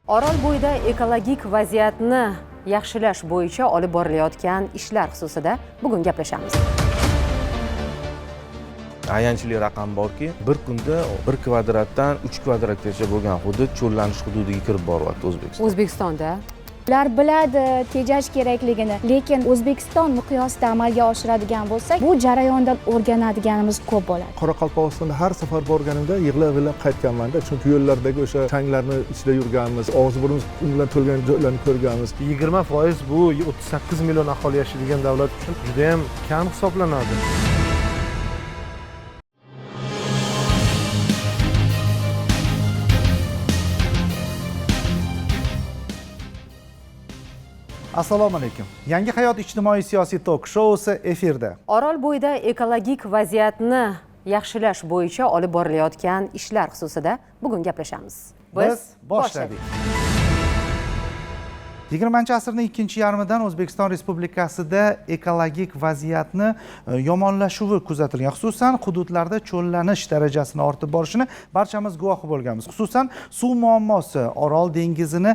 Orolbo'yida ekologik vaziyatni yaxshilash bo'yicha olib borilayotgan ishlar xususida bugun gaplashamiz. Ayanchli raqam borki, bir kunda 1 kvadratdan 3 kvadratgacha bo'lgan hudud cho'llanish hududiga kirib boryapti O'zbekiston. O'zbekistonda Ular biladi tejash kerakligini, lekin O'zbekiston miqyosida amalga oshiradigan bo'lsak, bu jarayondan o'rganadiganimiz ko'p bo'ladi. Qoraqalpog'istonda har safar borganimda yig'lab-yig'lab qaytganman-da, chunki yo'llardagi o'sha changlarni ichida yurganmiz, og'iz burnimiz qum bilan to'lgan joylarni ko'rganmiz. 20% bu 38 million aholi yashaydigan davlat uchun juda ham kam hisoblanadi. Assalomu alaykum. Yangi hayot ijtimoiy siyosiy tok shousi efirda. Orolbo'yida ekologik vaziyatni yaxshilash bo'yicha olib borilayotgan ishlar xususida bugun gaplashamiz. Biz boshladik. 20-asrning ikkinchi yarmidan O'zbekiston Respublikasida ekologik vaziyatni yomonlashuvi kuzatilgan. Xususan, hududlarda cho'llanish darajasini ortib borishini barchamiz guvohi bo'lganmiz. Xususan, suv muammosi, Orol dengizini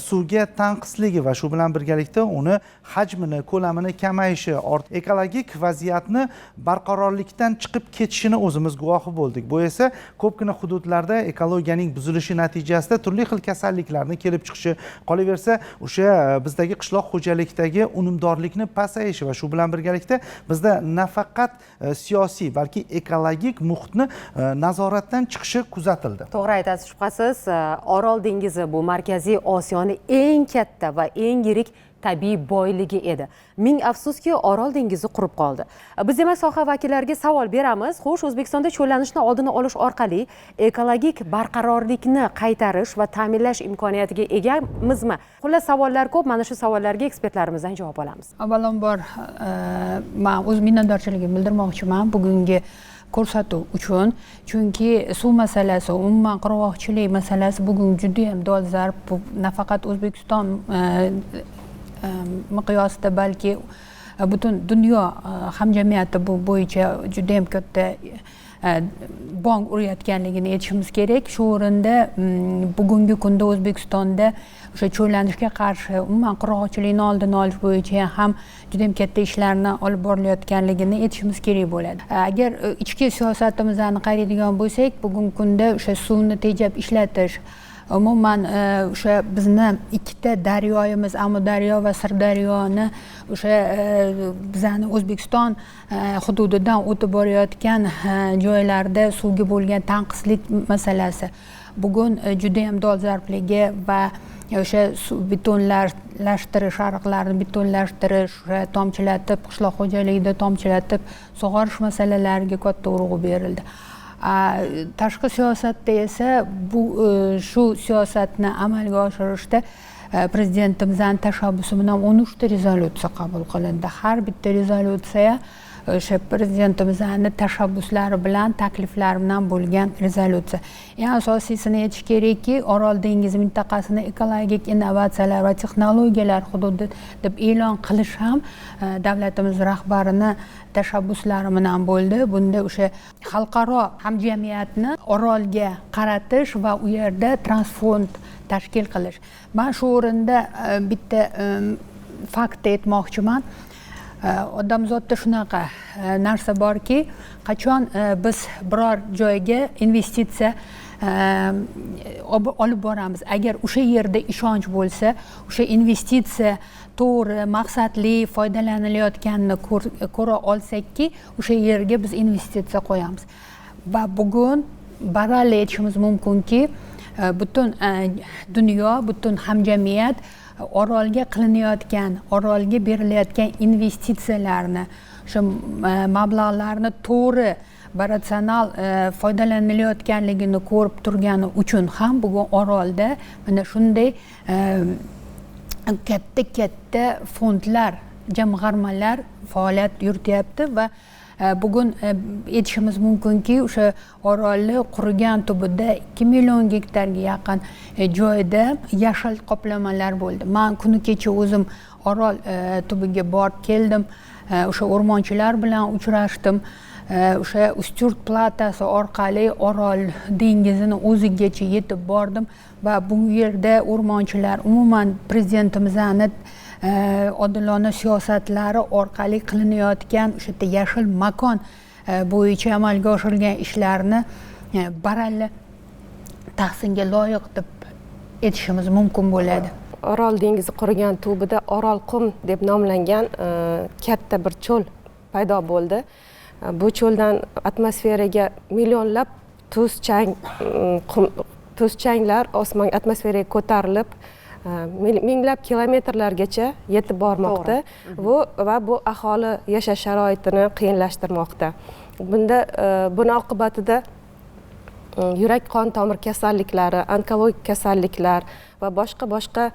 suvga tanqisligi va shu bilan birgalikda uni hajmini, ko'lamini kamayishi, ekologik vaziyatni barqarorlikdan chiqib ketishini o'zimiz guvohi bo'ldik. Bu esa ko'pgina hududlarda ekologiyaning buzilishi natijasida turli xil kasalliklarni kelib chiqishi, qolaversa o'sha bizdagi qishloq xo'jalikdagi unumdorlikni pasayishi va shu bilan birgalikda bizda nafaqat siyosiy, balki ekologik muhitni nazoratdan chiqishi kuzatildi. To'g'ri aytasiz, shubhasiz, Orol dengizi bu Markaziy Osiyoni eng katta va eng yirik tabiiy boyligi edi. Ming afsuski, Orol dengizi qurib qoldi. Biz demak soha vakillariga savol beramiz. Xo'sh, O'zbekistonda cho'llanishni oldini olish orqali ekologik barqarorlikni qaytarish va ta'minlash imkoniyatiga egamizmi? Xullas, savollar ko'p. Mana shu savollarga ekspertlarimizdan javob olamiz. Avvalambor, men o'z minnatdorchiligimni bildirmoqchiman bugungi ko'rsatuv uchun, chunki suv masalasi, umuman qurg'oqchilik masalasi bugun juda ham dolzarb. Bu nafaqat O'zbekiston miqyosida, balki butun dunyo hamjamiyati bu bo'yicha juda ham katta bong urayotganligini aytishimiz kerak. Shu o'rinda bugungi kunda O'zbekistonda o'sha cho'llanishga qarshi, umuman qurg'oqchilikni oldini olish bo'yicha ham juda ham katta ishlarni olib borilayotganligini aytishimiz kerak bo'ladi. Agar ichki siyosatimizni qaraydigan bo'lsak, bugungi kunda o'sha suvni tejab ishlatish, umuman o'sha bizni ikkita daryoyimiz, Amudaryo va Sirdaryoni o'sha bizani O'zbekiston hududidan o'tib borayotgan joylarda suvga bo'lgan tanqislik masalasi bugun juda ham dolzarbligi va o'sha suv betonlashtirish, ariqlarni betonlashtirish, o'sha tomchilatib, qishloq xo'jaligida tomchilatib sug'orish masalalariga katta urg'u berildi. Tashqi siyosatda esa bu shu siyosatni amalga oshirishda prezidentimizning tashabbusi bilan 13 ta rezolyutsiya qabul qilindi. Har bitta rezolyutsiya o'sha prezidentimizning tashabbuslari bilan, takliflari bilan bo'lgan rezolyutsiya. Eng asosiysini aytish kerakki, Orol dengizi mintaqasini ekologik innovatsiyalar va texnologiyalar hududi deb e'lon qilish ham davlatimiz rahbarini tashabbuslari bilan bo'ldi. Bunda o'sha xalqaro hamjamiyatni Orolga qaratish va u yerda transfond tashkil qilish. Men shu o'rinda bitta fakt aytmoqchiman. Odamzodda shunaqa narsa borki, qachon biz biror joyga investitsiya olib boramiz, agar o'sha yerda ishonch bo'lsa, o'sha investitsiya to'g'ri, maqsadli foydalanilayotganini ko'ra olsakki, o'sha yerga biz investitsiya qo'yamiz. Va bugun baralla aytishimiz mumkinki, butun dunyo, butun hamjamiyat Orolga qilinayotgan, Orolga berilayotgan investitsiyalarni, o'sha mablag'larni to'g'ri va ratsional foydalanilayotganligini ko'rib turgani uchun ham bugun Orolda mana shunday katta-katta fondlar, jamg'armalar faoliyat yurityapti va bugun aytishimiz mumkinki, o'sha Orolni qurigan tubida 2 million gektarga yaqin joyda yashil qoplamalar bo'ldi. Men kuni kecha o'zim Orol tubiga borib keldim, o'sha o'rmonchilar bilan uchrashdim. O'sha Ustyurt platasi orqali Orol dengizini o'zigacha yetib bordim va bu yerda o'rmonchilar, umuman prezidentimizni odilona siyosatlari orqali qilinayotgan o'sha yerda yashil makon bo'yicha amalga oshirilgan ishlarni baralla tahsinga loyiq deb aytishimiz mumkin bo'ladi. Orol dengizi qurigan tubida Orol qum deb nomlangan katta bir cho'l paydo bo'ldi. Bu cho'ldan atmosferaga millionlab tuz changlar osmon atmosferaga ko'tarilib, minglab kilometrlargacha yetib bormoqda. Bu aholi yashash sharoitini qiyinlashtirmoqda. Bunda buni oqibatida yurak qon tomir kasalliklari, onkologik kasalliklar va boshqa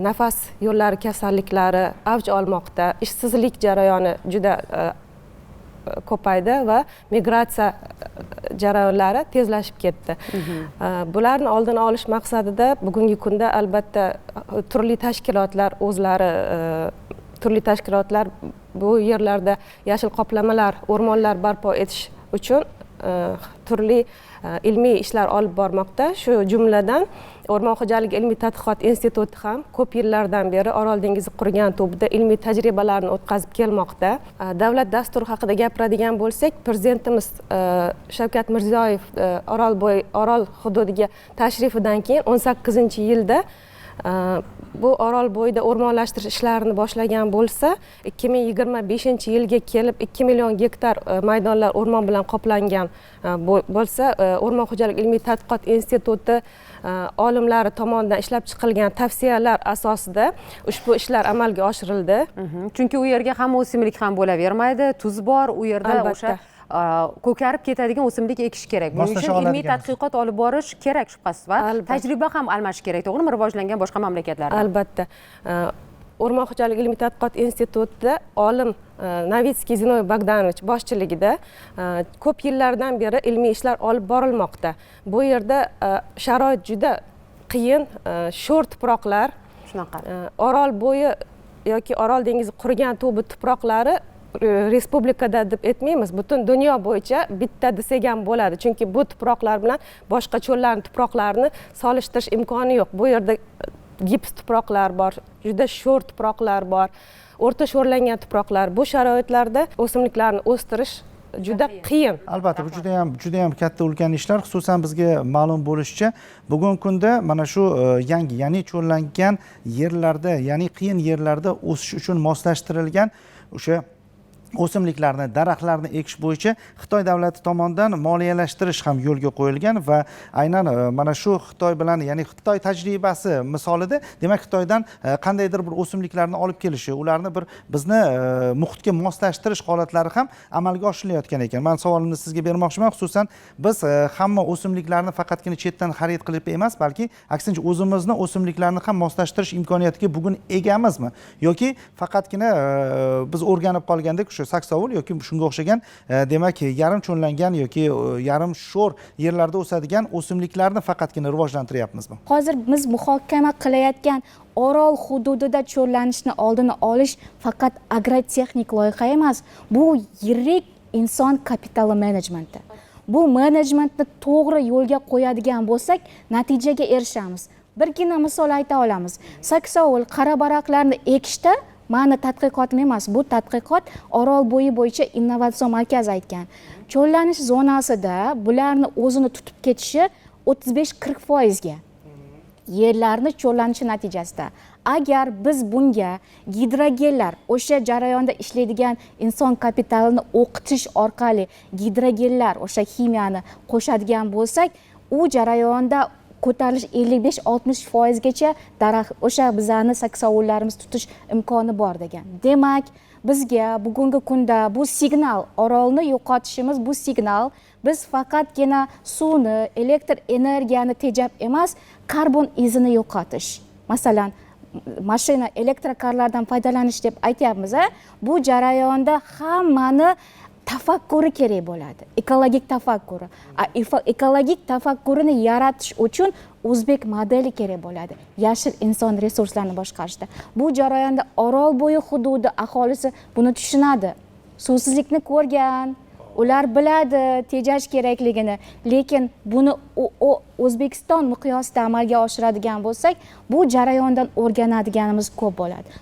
nafas yo'llari kasalliklari avj olmoqda. Ishsizlik jarayoni juda ko'paydi va migratsiya jarayonlari tezlashib ketdi. Bularni oldini olish maqsadida bugungi kunda albatta turli tashkilotlar o'zlari turli tashkilotlar bu yerlarda yashil qoplamalar, o'rmonlar barpo etish uchun turli ilmiy ishlar olib bormoqda. Shu jumladan O'rmon xo'jaligi ilmiy tadqiqot instituti ham ko'p yillardan beri Orol dengizi qurigan tubida ilmiy tajribalarni o'tkazib kelmoqda. Davlat dasturi haqida gapiradigan bo'lsak, prezidentimiz Shavkat Mirziyoyev Orol hududiga tashrifidan keyin 18-yilda bu Orol bo'yida o'rmonlashtirish ishlarini boshlagan bo'lsa, 2025-yilga kelib 2 million gektar maydonlar o'rmon bilan qoplangan bo'lsa, O'rmon xo'jaligi ilmiy tadqiqot instituti olimlari tomonidan ishlab chiqilgan tavsiyalar asosida ushbu ishlar amalga oshirildi. Chunki u yerga hamma o'simlik ham bo'lavermaydi, tuz bor, u yerda o'sha ko'karib ketadigan o'simlik ekish kerak. Buning uchun ilmiy tadqiqot olib borish kerak shubhasiz va tajriba ham almashish kerak, to'g'rimi? Rivojlangan boshqa mamlakatlarda. Albatta. O'rmon xo'jaligi ilmiy tadqiqot institutida olim Novitskiy Zinoviy Bogdanovich boshchiligida ko'p yillardan beri ilmiy ishlar olib borilmoqda. Bu yerda sharoit juda qiyin, sho'r tuproqlar, shunaqa. Orol bo'yi yoki Orol dengizi qurigan tubi tuproqlari respublikada deb aytmaymiz, butun dunyo bo'yicha bitta desak ham bo'ladi. Chunki bu tuproqlar bilan boshqa cho'llarning tuproqlarini solishtirish imkoni yo'q. Bu yerda gips tuproqlar bor, juda sho'r tuproqlar bor, o'rta sho'rlangan tuproqlar. Bu sharoitlarda o'simliklarni o'stirish juda qiyin. Albatta, bu juda ham katta ulkan ishlar. Xususan bizga ma'lum bo'lishicha, bugungi kunda mana shu yangi, ya'ni cho'llangan yerlarda, ya'ni qiyin yerlarda o'sish uchun moslashtirilgan o'sha o'simliklarni, daraxtlarni ekish bo'yicha Xitoy davlati tomonidan moliyalashtirish ham yo'lga qo'yilgan va aynan mana shu Xitoy bilan, ya'ni Xitoy tajribasi misolida, demak Xitoydan qandaydir bir o'simliklarni olib kelishi, ularni bir bizni muhitga moslashtirish holatlari ham amalga oshirilayotgan ekan. Men savolimni sizga bermoqchiman. Xususan biz hamma o'simliklarni faqatgina chetdan xarid qilib emas, balki aksincha o'zimizni o'simliklarni ham moslashtirish imkoniyatiga bugun egamizmi? Yoki faqatgina biz o'rganib qolgandek shu saksovul yoki shunga o'xshagan, demak yarim cho'llangan yoki yarim sho'r yerlarda o'sadigan o'simliklarni faqatgina rivojlantiryapmizmi? Hozir biz muhokama qilayotgan Orol hududida cho'llanishni oldini olish faqat agrotexnik loyiha emas, bu yirik inson kapitali menejmenti. Bu menejmentni to'g'ri yo'lga qo'yadigan bo'lsak, natijaga erishamiz. Birgina misol ayta olamiz. Saksovul, qarabaraqlarni ekishda mani tadqiqotim emas, bu tadqiqot Orol bo'yi bo'yicha innovatsion markaz aytgan. Cho'llanish zonasida bularni o'zini tutib ketishi 35-40% ga. Yerlarni cho'llanishi natijasida. Agar biz bunga gidrogellar, o'sha jarayonda ishlaydigan inson kapitalini o'qitish orqali gidrogellar, o'sha ximiyani qo'shadigan bo'lsak, u jarayonda ko'tarilish 55-60% gacha daraxt, o'sha bizani saksovullarimiz tutish imkoni bor degan. Demak, bizga bugungi kunda bu signal, Orolni yo'qotishimiz bu signal. Biz faqatgina suvni, elektr energiyani tejab emas, karbon izini yo'qotish. Masalan, mashina, elektrokarlardan foydalanish deb aytyapmiz, bu jarayonda hammani tafakkuri kerak bo'ladi, ekologik tafakkuri. Ekologik tafakkurini yaratish uchun o'zbek modeli kerak bo'ladi, yashil inson resurslarini boshqarishda. Bu jarayonda Orol bo'yi hududi aholisi buni tushunadi. Suvsizlikni ko'rgan, Ular biladi tejash kerakligini, lekin buni O'zbekiston miqyosida amalga oshiradigan bo'lsak, bu jarayondan o'rganadiganimiz ko'p bo'ladi.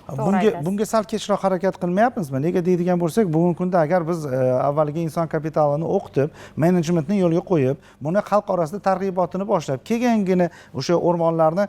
Bunga sal kechroq harakat qilmayapmizmi? Nega deydigan bo'lsak, bugungi kunda agar biz avvaliga inson kapitalini o'qitib, menejmentni yo'lga qo'yib, buni xalq orasida targ'ibotini boshlab, keyingina o'sha o'rmonlarni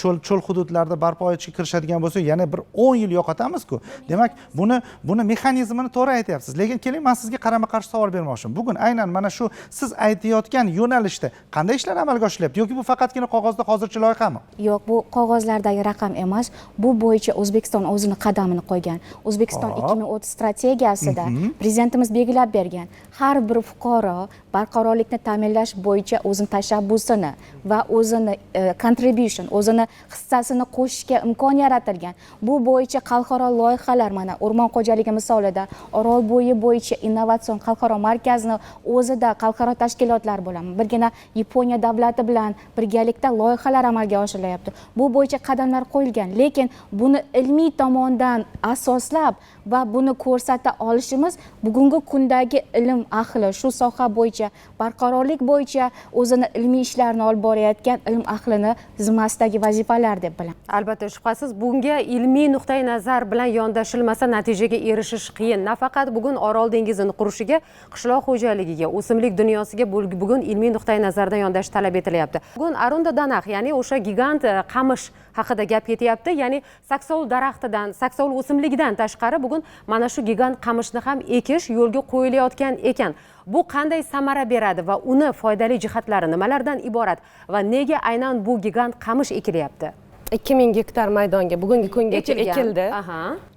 cho'l hududlarda barpo etishga kirishadigan bo'lsak, yana bir 10 yil yo'qotamiz-ku. Demak, buni mexanizmini to'g'ri aytyapsiz. Lekin keling, men sizga qarama-qarshi savol bermoqchiman. Bugun aynan mana shu siz aytayotgan yo'nalishda qanday ishlar amalga oshiryapti yoki bu faqatgina qog'ozda hozircha loyihami? Yo'q, bu qog'ozlardagi raqam emas. Bu bo'yicha O'zbekiston o'zini qadamini qo'ygan. O'zbekiston 2030 strategiyasida prezidentimiz belgilab bergan. Har bir fuqaro barqarorlikni ta'minlash bo'yicha o'zini tashabbusini va o'zini contribution, o'zini hissasini qo'shishga imkon yaratilgan. Bu bo'yicha xalqaro loyihalar, mana o'rmon xo'jaligi misolida Orolbo'yi bo'yicha innovatsion xalqaro markazni o'zida xalqaro tashkilotlar bilan, birgina Yaponiya davlati bilan birgalikda loyihalar amalga oshirilyapti. Bu bo'yicha qadamlar qo'yilgan, lekin buni ilmiy tomondan asoslab va buni ko'rsata olishimiz bugungi kundagi ilm ahli, shu soha bo'yicha, barqarorlik bo'yicha o'zini ilmiy ishlarini olib borayotgan ilm ahlini zimmasidagi vazifalar deb bilaman. Albatta, shubhasiz bunga ilmiy nuqtai nazar bilan yondashilmasa natijaga erishish qiyin. Nafaqat bugun Orol dengizini qurishiga, qishloq xo'jaligiga, o'simlik dunyosiga bugun ilmiy nuqtai nazardan yondashish talab etilyapti. Bugun Arunda Danaq, ya'ni o'sha gigant qamish haqida gap ketyapti. Ya'ni saksovul daraxtidan, saksovul o'simligidan tashqari bugun mana shu gigant qamishni ham ekish yo'lga qo'yilayotgan ekan. Bu qanday samara beradi va uni foydali jihatlari nimalardan iborat va nega aynan bu gigant qamish ekilyapti? 2000 gektar maydonga bugungi kungacha ekildi.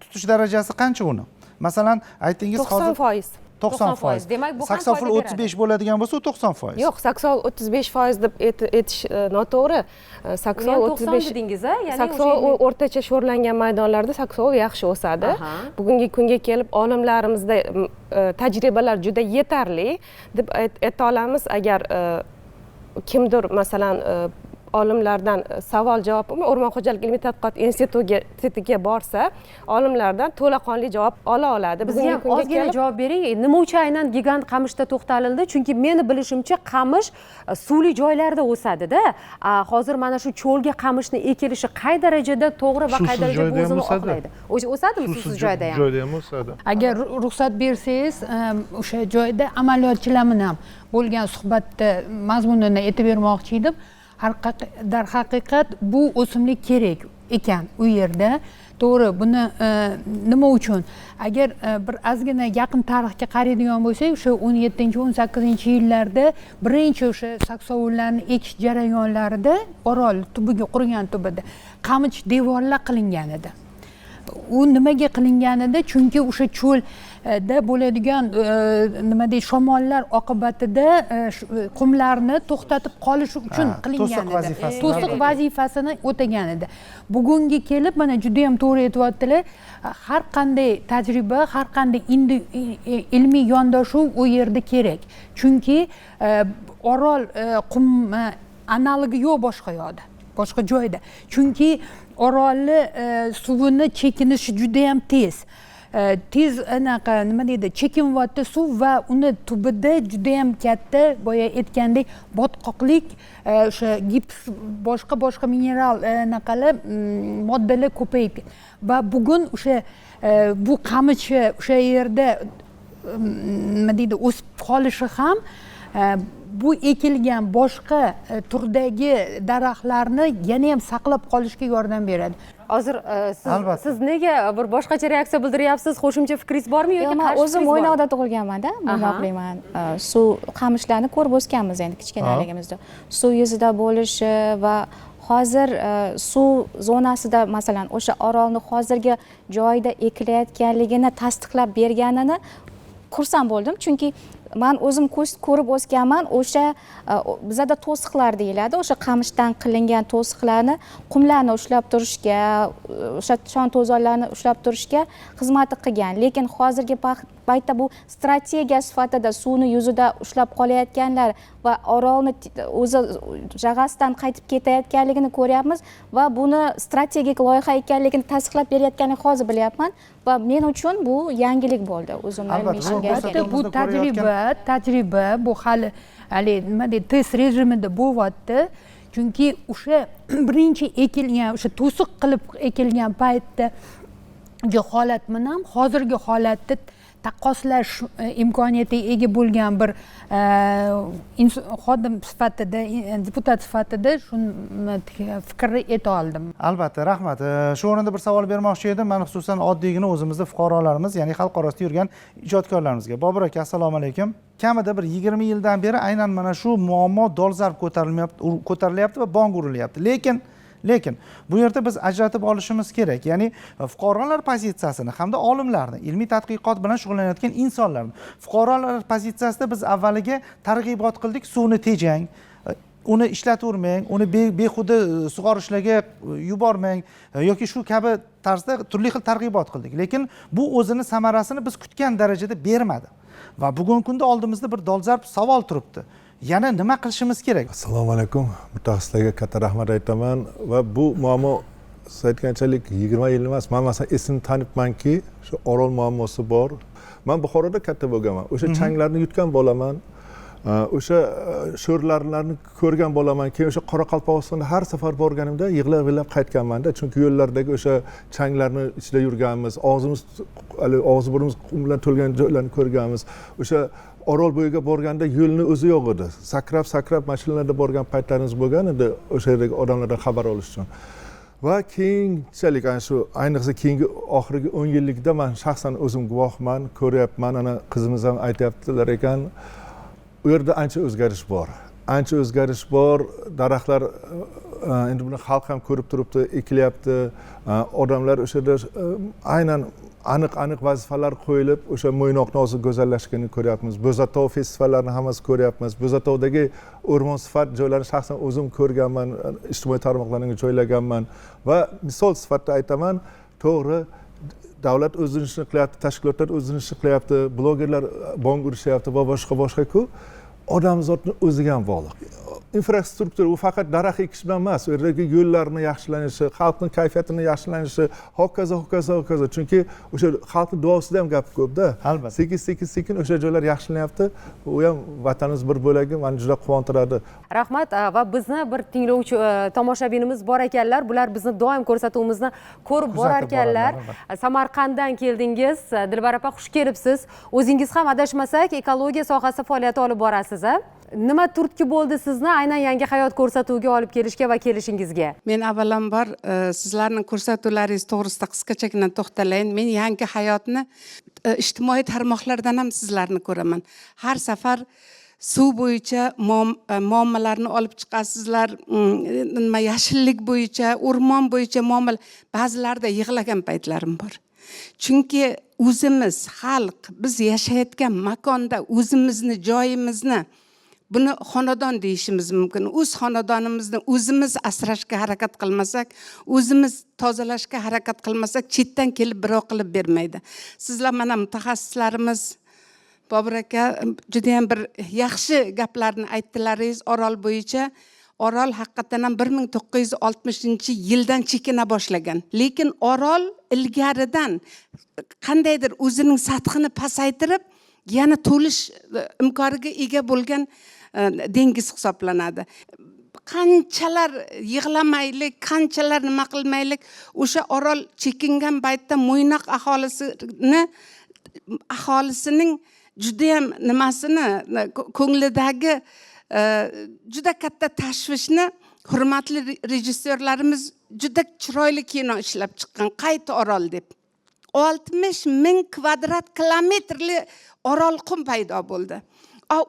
Tutish darajasi qancha uni? Masalan, aytingiz hozir 90%. 90%. Demak, bu ham saksovul 35 bo'ladigan bo'lsa, u 90%. Yo'q, saksovul 35% deb aytish noto'g'ri. Saksovul 35 dedingiz-a? Ya'ni saksovul o'rtacha sho'rlangan maydonlarda saksovul yaxshi o'sadi. Bugungi kunga kelib olimlarimizda tajribalar juda yetarli deb ayta olamiz. Agar kimdir masalan olimlardan savol javob O'rmon xo'jaligi ilmiy tadqiqot institutiga borsa, olimlardan to'laqonli javob ola oladi. Bizga ham ozgina javob bering. Nima uchun aynan gigant qamishda to'xtalildi? Chunki meni bilishimcha qamish suvli joylarda o'sadi-da. Hozir mana shu cho'lga qamishni ekilishi qay darajada to'g'ri va qay darajada o'zini oqlaydi? O'zi o'sadimi suvsiz joyda ham? Joyda ham o'sadi. Agar ruxsat bersangiz, o'sha joyda amaliyotchilar bilan bo'lgan suhbatda mazmunini aytib bermoqchi edim. Darhaqiqat bu o'simlik kerak ekan u yerda. To'g'ri, buni nima uchun? Agar bir ozgina yaqin tarixga qaraydigan bo'lsak, o'sha 17-18 yillarda birinchi o'sha saksovullarni ekish jarayonlarida Orol tubiga, qurigan tubida qamich devorlar qilingan edi. U nimaga qilingan edi? Chunki o'sha cho'lda bo'ladigan nima deydi, shamollar oqibatida qumlarni to'xtatib qolish uchun qilingan edi. To'siq vazifasini o'tagan edi. Bugunga kelib mana juda ham to'g'ri aytyaptilar, har qanday tajriba, har qanday ilmiy yondashuv u yerda kerak. Chunki Orol qum analogi yo'q boshqa yoqda, boshqa joyda. Chunki Orolni suvini chekinishi juda ham tez. Tez anaqa nima deydi, chekinyapti suv va uni tubida juda ham katta, boya aytgandek, botqoqlik, o'sha gips, boshqa mineral anaqalar, moddalar ko'payib ketdi. Va bugun o'sha bu qamichi o'sha yerda nima deydi, o'sib qolishi ham bu ekilgan boshqa turdagi daraxtlarni yana ham saqlab qolishga yordam beradi. Hozir siz nega bir boshqacha reaksiya bildiryapsiz? Qo'shimcha fikringiz bormi yoki Yo'q, men o'zim Mo'ynoqda tug'ilganman-da, Mo'ynoqliman. Suv qamishlarni ko'rib o'sganmiz endi kichkinaligimizda. Suv yuzida bo'lishi va hozir suv zonasida, masalan, o'sha orolni hozirgi joyida ekilayotganligini tasdiqlab berganini xursand bo'ldim, chunki man o'zim ko'rib o'sganman. O'sha bizada to'siqlar deyiladi, o'sha qamishdan qilingan to'siqlarni qumlarni ushlab turishga, o'sha chang to'zonlarni ushlab turishga xizmat qilgan. Lekin hozirgi paytda bu strategiya sifatida suvni yuzida ushlab qolayotganlar va Orolni o'zi jag'asidan qaytib ketayotganligini ko'ryapmiz va buni strategik loyiha ekanligini tasdiqlab berayotganini hozir bilyapman va men uchun bu yangilik bo'ldi o'zimni ilmiy ishimga. Bu tajriba bu hali nima deydi, test rejimida bo'lyapti. Chunki o'sha birinchi ekilgan, o'sha to'siq qilib ekilgan paytda holat bilan hozirgi holatni taqqoslash imkoniyatiga ega bo'lgan bir xodim sifatida, deputat sifatida shuni fikrni ayta oldim. Albatta, rahmat. Shu o'rinda bir savol bermoqchi edim. Men xususan oddiygina o'zimizda fuqarolarimiz, ya'ni xalq orasida yurgan ijodkorlarimizga. Bobur aka, assalomu alaykum. Kamida bir 20 yildan beri aynan mana shu muammo dolzarb ko'tarilyapti va bong urilyapti. Lekin bu yerda biz ajratib olishimiz kerak, ya'ni fuqarolar pozitsiyasini hamda olimlarni, ilmiy tadqiqot bilan shug'ullanayotgan insonlarni. Fuqarolar pozitsiyasida biz avvaliga targ'ibot qildik, suvni tejang, uni ishlatavermang, uni behuda sug'orishlarga yubormang yoki shu kabi tarzda turli xil targ'ibot qildik. Lekin bu o'zini samarasini biz kutgan darajada bermadi. Va bugungi kunda oldimizda bir dolzarb savol turibdi. Yana nima qilishimiz kerak? Assalomu alaykum. Mutaxassislarga katta rahmat aytaman va bu muammo siz aytganchalik 20 yil emas. Men masalan esimni tanibmanki, shu Orol muammosi bor. Men Buxoroda katta bo'lganman. O'sha changlarni yutgan bolaman. O'sha sho'rlarni ko'rgan bolaman. Keyin o'sha Qoraqalpog'istonda har safar borganimda yig'lab-yig'lab qaytganman-da. Chunki yo'llardagi o'sha changlarni ichida yurganmiz. Og'zimiz, og'iz burnimiz qum bilan to'lgan joylarni ko'rganmiz. O'sha Orol bo'yiga borganda yo'lni o'zi yo'q edi. Sakrab-sakrab mashinalarda borgan paytlarimiz bo'lgan edi, o'sha yerdagi odamlardan xabar olish uchun. Va keyinchalik ana shu ayniqsa keyingi oxirgi 10 yillikda men shaxsan o'zim guvohman, ko'ryapman, ana qizimiz ham aytyaptilar ekan. U yerda ancha o'zgarish bor. Ancha o'zgarish bor. Daraxtlar endi buni xalq ham ko'rib turibdi, ekilyapti. Odamlar o'sha yerda aynan aniq vazifalar qo'yilib, o'sha Mo'ynoqni hozir go'zallashganini ko'ryapmiz. Bo'zatov festivallarini hammasi ko'ryapmiz. Bo'zatovdagi o'rmon sifat joylarini shaxsan o'zim ko'rganman, ijtimoiy tarmoqlarga joylaganman va misol sifatida aytaman, to'g'ri, davlat o'zini ishini qilyapti, tashkilotlar o'zini ishini qilyapti, blogerlar bong urishyapti va boshqa-boshqa-ku. Odamzodni o'ziga ham bog'liq. Infrastruktura u faqat daraxt ekish bilan emas, u yerdagi yo'llarni yaxshilanishi, xalqning kayfiyatini yaxshilanishi, hokazo hokazo hokazo. Chunki o'sha xalqning duosida ham gap ko'p-da. Albatta. Sekin-sekin o'sha joylar yaxshilanyapti. U ham vatanimiz bir bo'lagi, meni juda quvontiradi. Rahmat. Va bizni bir tinglovchi tomoshabinimiz bor ekanlar. Bular bizni doim ko'rsatuvimizni ko'rib borar ekanlar. Samarqanddan keldingiz. Dilbar opa, xush kelibsiz. O'zingiz ham adashmasak, ekologiya sohasida faoliyat olib borasiz, a? Nima turtki bo'ldi sizni aynan Yangi hayot ko'rsatuviga olib kelishga va kelishingizga? Men avvalambor sizlarning ko'rsatuvlaringiz to'g'risida qisqachagina to'xtalayin. Men Yangi hayotni ijtimoiy tarmoqlardan ham sizlarni ko'raman. Har safar suv bo'yicha muammolarni olib chiqasizlar, nima yashillik bo'yicha, o'rmon bo'yicha muammolar. Ba'zilarda yig'lagan paytlarim bor. Chunki o'zimiz, xalq, biz yashayotgan makonda o'zimizni joyimizni, buni xonadon deyishimiz mumkin. O'z xonadonimizni o'zimiz asrashga harakat qilmasak, o'zimiz tozalashga harakat qilmasak, chetdan kelib birov qilib bermaydi. Sizlar mana mutaxassislarimiz, Bobur aka juda ham bir yaxshi gaplarni aytdilaringiz Orol bo'yicha. Orol haqiqatan ham 1960-yildan chekina boshlagan. Lekin Orol ilgaridan qandaydir o'zining sathini pasaytirib, yana to'lish imkoniga ega bo'lgan dengiz hisoblanadi. Qanchalar yig'lamaylik, qanchalar nima qilmaylik, o'sha Orol chekingan paytda Mo'ynoq aholisining juda ham nimasini, ko'nglidagi juda katta tashvishni hurmatli rejissyorlarimiz juda chiroyli kino ishlab chiqqan, Qayta Orol deb. 60 ming kvadrat kilometrli Orol qum paydo bo'ldi.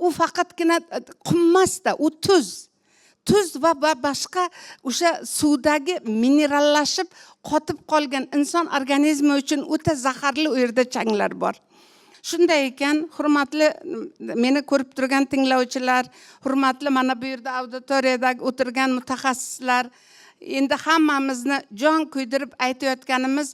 U faqatgina qum emasda, u tuz. Tuz va boshqa o'sha suvdagi minerallashib qotib qolgan inson organizmi uchun o'ta zaharli u yerda changlar bor. Shunday ekan, hurmatli meni ko'rib turgan tinglovchilar, hurmatli mana bu yerda auditoriyada o'tirgan mutaxassislar, endi hammamizni jon kuydirib aytayotganimiz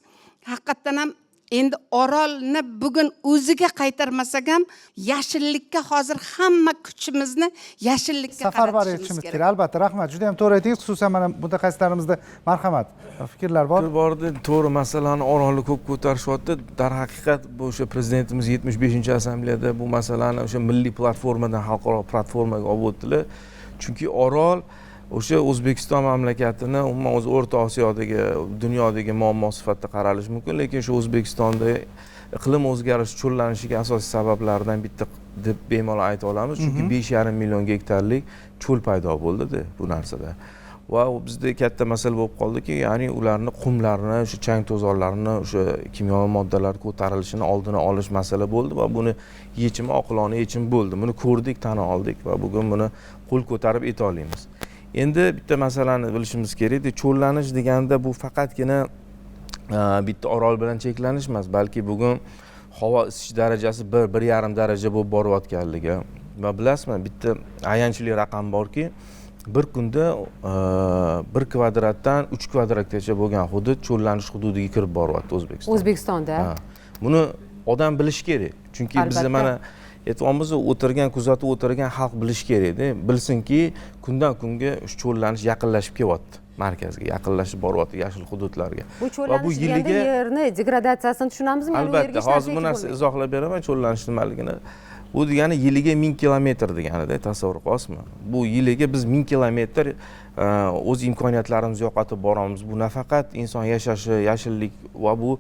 haqiqatan ham Endi Orolni bugun o'ziga qaytarmasak ham, yashillikka, hozir hamma kuchimizni yashillikka safarbar qaratishimiz etishimiz kerak. kerak. Albatta, rahmat, juda ham to'g'ri aytdingiz. Xususan, mana mutaxassislarimizda, marhamat, fikrlar bor. Fikr bor edi. To'g'ri, masalani, Orolni ko'p ko'tarishyapti. Darhaqiqat, bu o'sha prezidentimiz 75-assambleyada bu masalani o'sha milliy platformadan xalqaro platformaga olib o'tdilar, chunki Orol o'sha O'zbekiston mamlakatini, umuman o'zi O'rta Osiyodagi, dunyodagi muammo sifatida qaralishi mumkin, lekin shu O'zbekistonda iqlim o'zgarishi, cho'llanishiga asosiy sabablardan bitta deb bemalol ayta olamiz, chunki 5,5 million gektarlik cho'l paydo bo'ldida bu narsada. Va u bizda katta masala bo'lib qoldiki, ya'ni ularni qumlarni, o'sha chang to'zonlarni, o'sha kimyoviy moddalar ko'tarilishini oldini olish masala bo'ldi va buni yechimi, oqilona yechim bo'ldi. Buni ko'rdik, tan oldik va bugun buni qo'l ko'tarib ayta olamiz. Endi bitta masalani bilishimiz kerakda, cho'llanish deganda bu faqatgina bitta Orol bilan cheklanish emas, balki bugun havo isish darajasi 1-1,5 daraja bo'lib borayotganligi. Va bilasizmi, bitta ayanchli raqam borki, bir kunda 1 kvadratdan 3 kvadratgacha bo'lgan hudud cho'llanish hududiga kirib boryapti O'zbekistonda. O'zbekistonda. Ha. Buni odam bilishi kerak, chunki bizda mana aytyapmiz, o'tirgan, kuzatib o'tirgan xalq bilishi kerakda, bilsinki, kundan kunga shu cho'llanish yaqinlashib kelyapti, markazga yaqinlashib boryapti, yashil hududlarga. Bu cho'llanish deganda yerni degradatsiyasini tushunamizmi? Ya'ni u yerga Albatta, hech narsa hozir bu ekib narsa bo'lmaydi. izohlab beraman cho'llanish nimaligini. Bu degani yiliga 1000 kilometr deganida, tasavvur qilyapsizmi? Bu yiliga biz 1000 kilometr o'z imkoniyatlarimizni yo'qotib boramiz. Bu nafaqat inson yashashi, yashillik va bu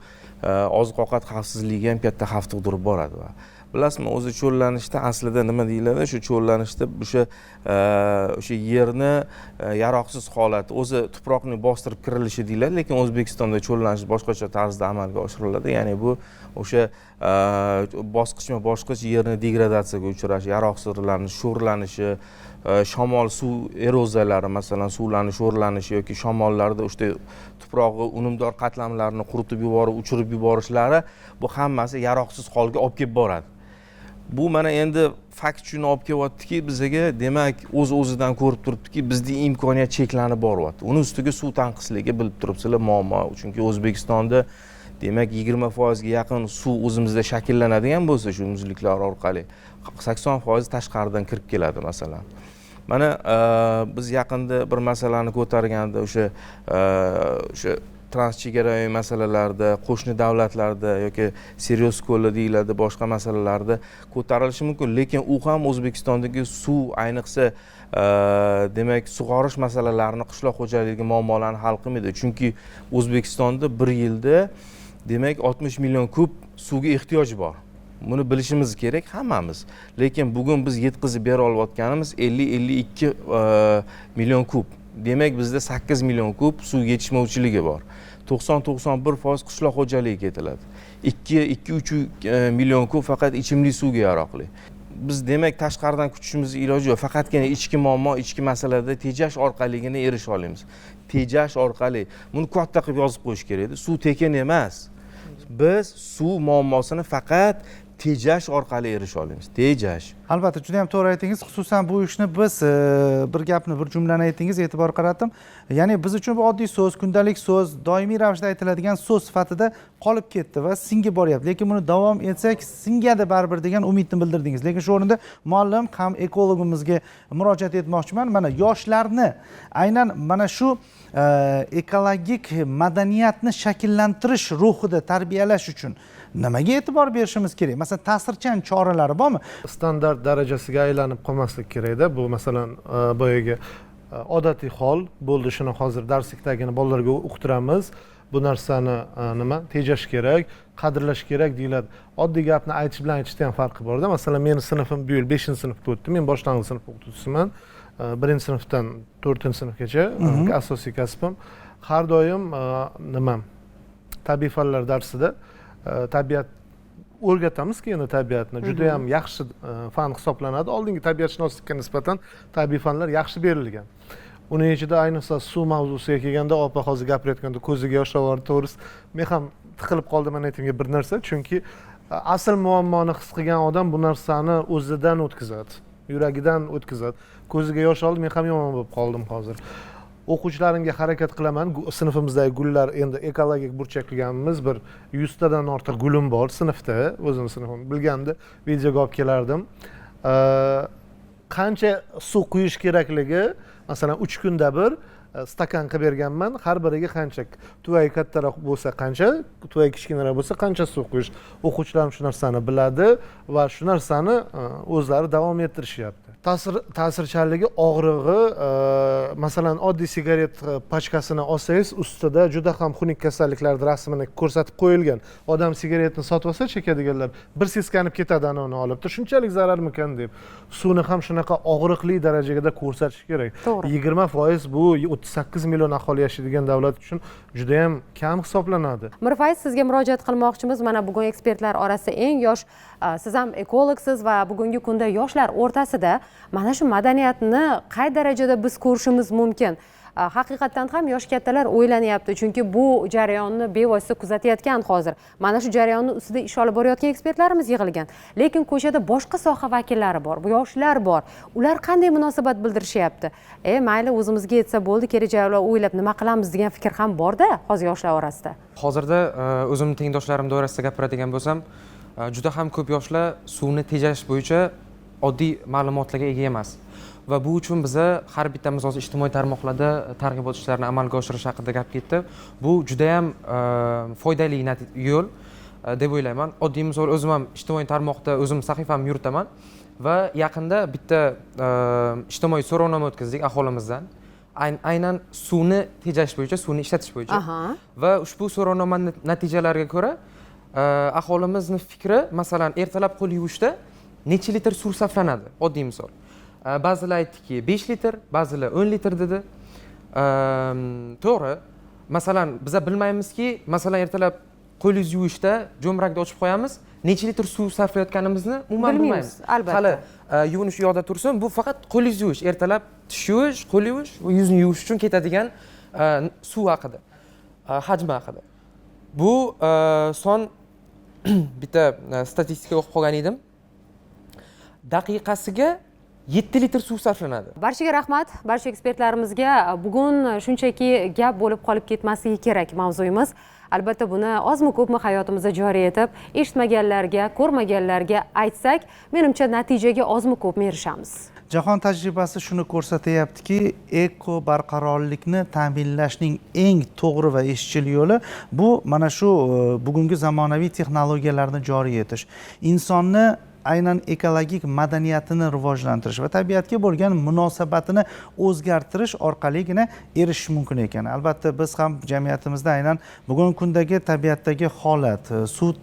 oziq ovqat xavfsizligiga ham katta xavf tug'dirib boradi. Va bilasizmi, o'zi cho'llanishda aslida nima deyiladi, shu cho'llanishda o'sha yerni yaroqsiz holati, o'zi tuproqni bostirib kirilishi deyiladi, lekin O'zbekistonda cho'llanish boshqacha tarzda amalga oshiriladi, ya'ni bu o'sha bosqichma bosqich yerni degradatsiyaga uchrashi, yaroqsizlanish, sho'rlanishi, shamol, suv eroziyalari, masalan, suvlarni sho'rlanishi yoki shamollarda o'sha tuprog'i unumdor qatlamlarini quritib yuborib, uchirib yuborishlari, bu hammasi yaroqsiz holga olib kelib boradi. Bu mana endi fakt shuni olib kelyaptiki bizaga, demak, o'z o'zidan ko'rib turibdiki, bizda imkoniyat cheklanib boryapti. Uni ustiga suv tanqisligi, bilib turibsizlar, muammo, chunki O'zbekistonda, demak, 20%ga yaqin suv o'zimizda shakllanadigan bo'lsa, shu muzliklar orqali, 80% tashqaridan kirib keladi. Masalan, mana biz yaqinda bir masalani ko'targanda, o'sha transchegaraviy masalalarda, qo'shni davlatlarda yoki Seryoz ko'li deyiladi, boshqa masalalarda ko'tarilishi mumkin, lekin u ham O'zbekistondagi suv, ayniqsa, demak, sug'orish masalalarini, qishloq xo'jaligi muammolarini hal qilmaydi, chunki O'zbekistonda bir yilda, demak, 60 million kub suvga ehtiyoj bor. Buni bilishimiz kerak hammamiz, lekin bugun biz yetkazib bera olayotganimiz 50-52 million kub. Demak, bizda 8 million kub suv yetishmovchiligi bor. 90-91% qishloq xo'jaligiga ketiladi, 2, 2-3 million kub faqat ichimlik suvga yaroqli. Biz, demak, tashqaridan kutishimiz iloji yo'q, faqatgina ichki muammo, ichki masalada tejash orqaligina erisha olamiz, tejash orqali. Buni katta qilib yozib qo'yish kerak edi: suv tekin emas. Biz suv muammosini faqat tejash orqali erisha olamiz, tejash. Albatta, juda ham to'g'ri aytdingiz. Xususan, bu ishni biz bir gapni, bir jumlani aytdingiz, e'tibor qaratdim, ya'ni biz uchun bu oddiy so'z, kundalik so'z, doimiy ravishda aytiladigan so'z sifatida qolib ketdi va singib boryapti, lekin buni davom etsak, singadi baribir degan umidni bildirdingiz. Lekin shu o'rinda muallim ham ekologimizga murojaat etmoqchiman. Mana yoshlarni aynan mana shu ekologik madaniyatni shakllantirish ruhida tarbiyalash uchun nimaga e'tibor berishimiz kerak? Masalan, ta'sirchan choralari bormi? Standart darajasiga aylanib qolmaslik kerakda. Bu, masalan, boyagi odatiy hol bo'ldi, shuni hozir darslikdagini bolalarga uqtiramiz, bu narsani nima, tejash kerak, qadrlash kerak deyiladi. Oddiy gapni aytish bilan aytishda ham farqi borda. Masalan, meni sinfim bu yil beshinchi sinfga o'tdi, men boshlang'ich sinf o'qituvchisiman, birinchi sinfdan to'rtinchi sinfgacha asosiy kasbim. Har doim nima, tabiiy fanlar darsida tabiat o'rgatamizki, endi tabiatni judayam yaxshi fan hisoblanadi. Oldingi tabiatshunoslikka nisbatan tabiiy fanlar yaxshi berilgan. Uning ichida ayniqsa suv mavzusiga kelganda, opa hozir gapirayotganda ko'ziga yosh obordi, to'g'risi, men ham tiqilib qoldim aytimga bir narsa, chunki asl muammoni his qilgan odam bu narsani o'zidan o'tkazadi, yuragidan o'tkazadi. Ko'ziga yosh oldi, men ham yomon bo'lib qoldim hozir. O'quvchilarimga harakat qilaman. Sinfimizdagi gullar, endi ekologik burchak qilganmiz, bir 100 tadan ortiq gulim bor sinfda, o'zim sinfim bilganda videoga olib kelardim. Qancha suv quyish kerakligi, masalan 3 kunda bir stakan qilib berganman, har biriga qancha, tuvagi kattaroq bo'lsa qancha, tuvagi kichkinaroq bo'lsa qancha suv quyish. O'quvchilarim shu narsani biladi va shu narsani o'zlari davom ettirishyapti. Ta'sirchanligi, og'rig'i, masalan oddiy sigaret pachkasini olsangiz, ustida juda ham xunuk kasalliklarning rasmini ko'rsatib qo'yilgan. Odam sigaretni sotib olsa, chekadiganlar bir seskanib ketadi uni olib, shunchalik zararmikan deb. Suvni ham shunaqa og'riqli darajada ko'rsatish kerak. 20% bu 38 million aholi yashaydigan davlat uchun juda ham kam hisoblanadi. Mirfayz, sizga murojaat qilmoqchimiz. Mana bugun ekspertlar orasida eng yosh, siz ham ekologsiz va bugungi kunda yoshlar o'rtasida mana shu madaniyatni qay darajada biz ko'rishimiz mumkin? Haqiqatdan ham yosh kattalar o'ylanyapti, chunki bu jarayonni bevosita kuzatayotgan hozir. Mana shu jarayonni ustida ish olib borayotgan ekspertlarimiz yig'ilgan. Lekin ko'chada boshqa soha vakillari bor, bu yoshlar bor. Ular qanday munosabat bildirishyapti? Mayli, o'zimizga yetsa bo'ldi, kelajakni o'ylab nima qilamiz degan fikr ham borda hozir yoshlar orasida. Hozirda o'zimni tengdoshlarim doirasida gapiradigan bo'lsam, juda ham ko'p yoshlar suvni tejash bo'yicha oddiy ma'lumotlarga ega emas. Va bu uchun biza har bittamiz hozir ijtimoiy tarmoqlarda targ'ibot ishlarini amalga oshirish haqida gap ketdi. Bu juda ham foydali yo'l deb o'ylayman. Oddiy misol, o'zim ham ijtimoiy tarmoqda o'zim sahifamni yuritaman va yaqinda bitta ijtimoiy so'rovnoma o'tkazdik aholimizdan. Aynan suvni tejash bo'yicha, suvni ishlatish bo'yicha. Va ushbu so'rovnoma natijalariga ko'ra aholimizning fikri, masalan, ertalab qo'l yuvishda necha litr suv sarflanadi? Oddiy misol. Ba'zilar aytdiki 5 litr, ba'zilar 10 litr dedi. To'g'ri. Masalan, biza bilmaymizki, masalan, ertalab qo'lingizni yuvishda jo'mrakni ochib qo'yamiz, necha litr suv sarflayotganimizni umuman bilmaymiz. Albatta. Hali yuvinish u yoqda tursin, bu faqat qo'lingizni yuvish, ertalab tish yuvish, qo'l yuvish va yuzni yuvish uchun ketadigan suv haqida, hajmi haqida. Bu son bitta statistika o'qib qolgan edim. Daqiqasiga 7 litr suv sarflanadi. Barchaga rahmat, barcha ekspertlarimizga. Bugun shunchaki gap bo'lib qolib ketmasligi kerak mavzuyimiz. Albatta buni ozmi ko'pmi hayotimizda joriy etib, eshitmaganlarga, ko'rmaganlarga aytsak, menimcha natijaga ozmi ko'pmi erishamiz. Jahon tajribasi shuni ko'rsatyaptiki, eko barqarorlikni ta'minlashning eng to'g'ri va izchil yo'li bu mana shu bugungi zamonaviy texnologiyalarni joriy etish. Insonni aynan ekologik madaniyatini rivojlantirish va tabiatga bo'lgan munosabatini o'zgartirish orqaligina erishish mumkin ekan. Albatta biz ham jamiyatimizda aynan bugungi kundagi tabiatdagi holat, suv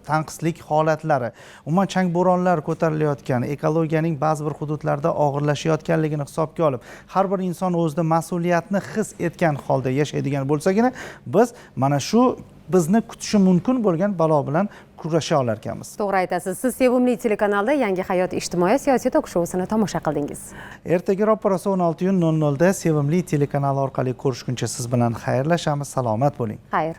tanqislik holatlari, umuman chang bo'ronlar ko'tarilayotgan, ekologiyaning ba'zi bir hududlarda og'irlashayotganligini hisobga olib, har bir inson o'zida mas'uliyatni his etgan holda yashaydigan bo'lsagina, biz mana shu bizni kutishi mumkin bo'lgan balo bilan kurasha olar ekanmiz. To'g'ri aytasiz. Siz sevimli telekanalda Yangi hayot ijtimoiy siyosiy tok shousini tomosha qildingiz. Ertaga roppa-rosa 16:00 da sevimli telekanal orqali ko'rishguncha siz bilan xayrlashamiz. Salomat bo'ling. Xayr.